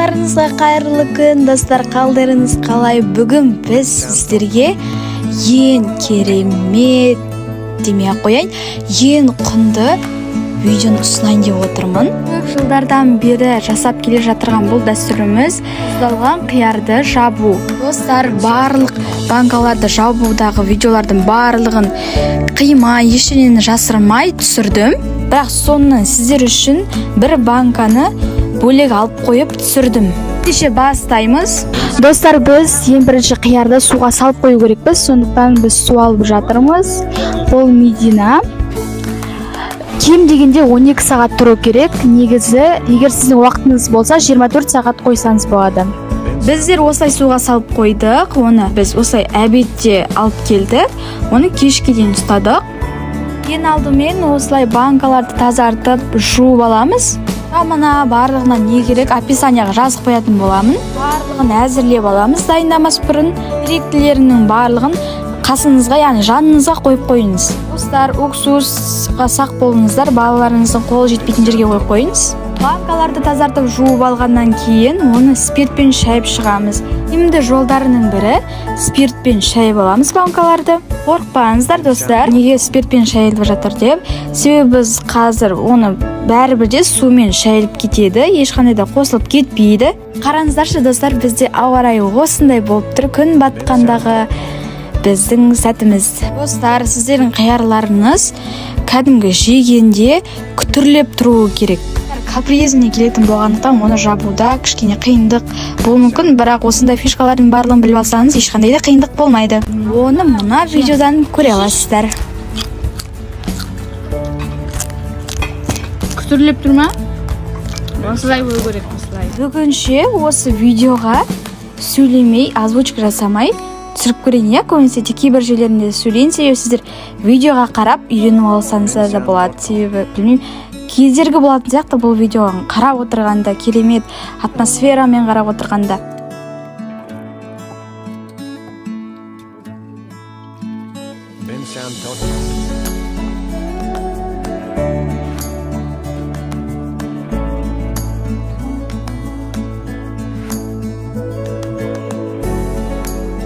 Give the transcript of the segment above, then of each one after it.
Барлықтарыңызға қайырлы күн, достар, қалдарыңыз қалай? Бүгін біз сіздерге ең керемет демей ақ қояйын, ең құнды видеоны ұсынайын деп отырмын. Көп жылдардан бері жасап келе жатырған бұл дәстүріміз тұздалған қиярды жабу. Достар, барлық банкаларды жабудағы видеолардың барлығын қимай, ештеңені жасырмай түсірдім. Бірақ соны сіздер үшін бір банканы бөлек алып қойып түсірдім. Ендеше бастаймыз. Достар, біз ең бірінші қиярды суға салып қою керекпіз, сондықтан біз су алып жатырмыз. Бұл Медина. Кем дегенде 12 сағат тұру керек. Негізі, егер сіздің уақытыңыз болса, 24 сағат қойсаңыз болады. Біздер осылай суға салып қойдық. Оны біз осылай обедте алып келдік. Оны кешке дейін ұстадық. Ең алдымен осылай банкаларды тазартып, жуып аламыз. Мына барлығына не керек, описанияға жазып қоятын боламын. Барлығын әзірлеп аламыз дайындамас бұрын. Керектілерінің барлығын қасыңызға, яғни жаныңызға қойып қойыңыз. Достар, уксусқа сақ болыңыздар, балаларыңыздың қолы жетпейтін жерге қойып қойыңыз. Банкаларды тазартып жуып алғаннан кейін оны спиртпен шайып шығамыз. Емді жолдарының бірі спиртпен шайып аламыз банкаларды. Қорықпаңыздар, достар, неге спиртпен шайылып жатыр деп. Себебі біз қазір оны бәрібір де сумен шайылып кетеді, ешқандай да қосылып кетпейді. Қараңыздаршы, достар, бізде ауа райы осындай болып тұр, күн батқандағы біздің сәтіміз. Достар, сіздердің қиярларыңыз кәдімгі жегенде күтірлеп тұруы керек. Капризіне келетін болғандықтан оны жабуда кішкене қиындық болуы мүмкін, бірақ осындай фишкалардың барлығын біліп алсаңыз ешқандай да қиындық болмайды. Оны мына видеодан көре аласыздар. Күтірлеп тұр ма? Осылай болу керек, осылай. Бүгінше осы видеоға сөйлемей, озвучка жасамай түсіріп көрейін, иә, көбінесе тек кейбір жерлерінде сөйлейін, себебі сіздер видеоға қарап үйреніп алсаңыздар да болады. Себебі білмеймін, кедергі болатын сияқты бұл видеоны қарап отырғанда, керемет атмосферамен қарап отырғанда.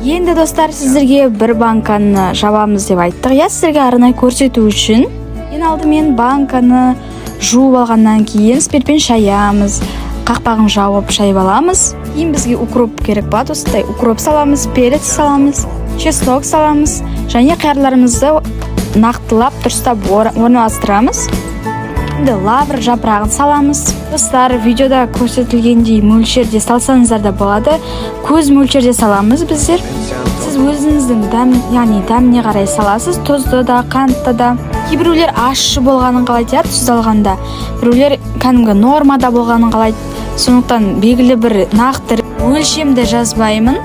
Енді, достар, сіздерге бір банканы жабамыз деп айттық, иә, сіздерге арнайы көрсету үшін. Ең алдымен банканы жуып алғаннан кейін спиртпен шаямыз, қақпағын жауып шайып аламыз. Кейін бізге укроп керек болады, осындай укроп саламыз, перец саламыз, чеснок саламыз және қиярларымызды нақтылап дұрыстап орналастырамыз. Енді лавр жапырағын саламыз. Достар, видеода көрсетілгендей мөлшерде салсаңыздар да болады. Көз мөлшерде саламыз біздер. Сіз өзіңіздің дәм, яғни дәміне қарай саласыз, тұзды да, қантты да. Кейбіреулер ащы болғанын қалайды, иә, тұздалғанда. Біреулер кәдімгі нормада болғанын қалайды. Сондықтан белгілі бір нақты өлшемді жазбаймын.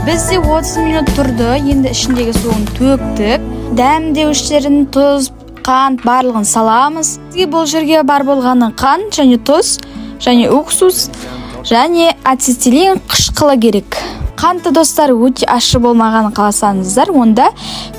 Бізде 30 минут тұрды, енді ішіндегі суын төктік. Дәмдеуіштерін, тұз, қант барлығын саламыз. Бізге бұл жерге бар болғаны қант және тұз, және уксус, және ацетилен қышқылы керек. Қантты, достар, өте ащы болмағанын қаласаңыздар, онда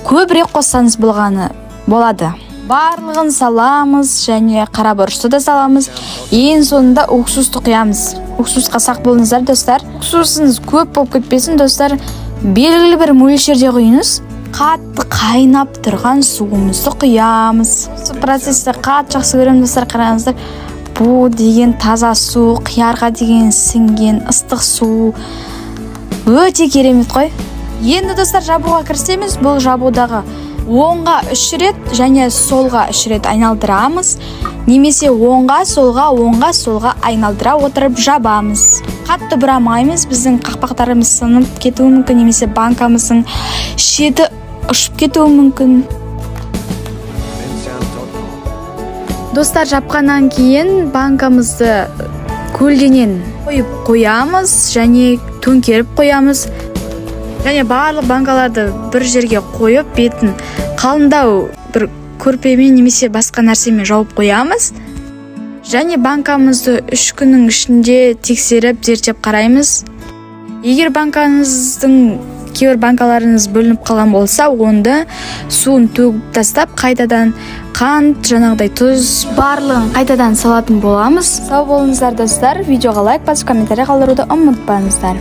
көбірек қоссаңыз болғаны болады. Барлығын саламыз және қара бұрышты да саламыз. Ең соңында уксусты құямыз. Уксусқа сақ болыңыздар, достар. Уксусыңыз көп болып кетпесін, достар. Белгілі бір мөлшерде құйыңыз. Қатты қайнап тұрған суымызды құямыз. Осы процесті қатты жақсы көремін, достар, қараңыздар. Бұл деген таза су, қиярға деген сіңген ыстық су. Өте керемет қой. Енді, достар, жабуға кірісеміз. Бұл жабудағы оңға 3 рет және солға 3 рет айналдырамыз. Немесе оңға, солға, оңға, солға айналдыра отырып жабамыз. Қатты бұрамаймыз, біздің қақпақтарымыз сынып кетуі мүмкін, немесе банкамыздың шеті ұшып кетуі мүмкін. Достар, жапқаннан кейін банкамызды көлденең қойып қоямыз және төңкеріп қоямыз. Және барлық банкаларды бір жерге қойып, бетін қалыңдау бір көрпемен немесе басқа нәрсемен жауып қоямыз. Және банкамызды 3 күннің ішінде тексеріп, зерттеп қараймыз. Егер банкаңыздың Кейбір банкаларыңыз бөлініп қалған болса, онда суын төгіп тастап, қайтадан қант, жаңағыдай тұз, барлығын қайтадан салатын боламыз. Сау болыңыздар, достар! Видеоға лайк басып, комментарий қалдыруды ұмытпаңыздар.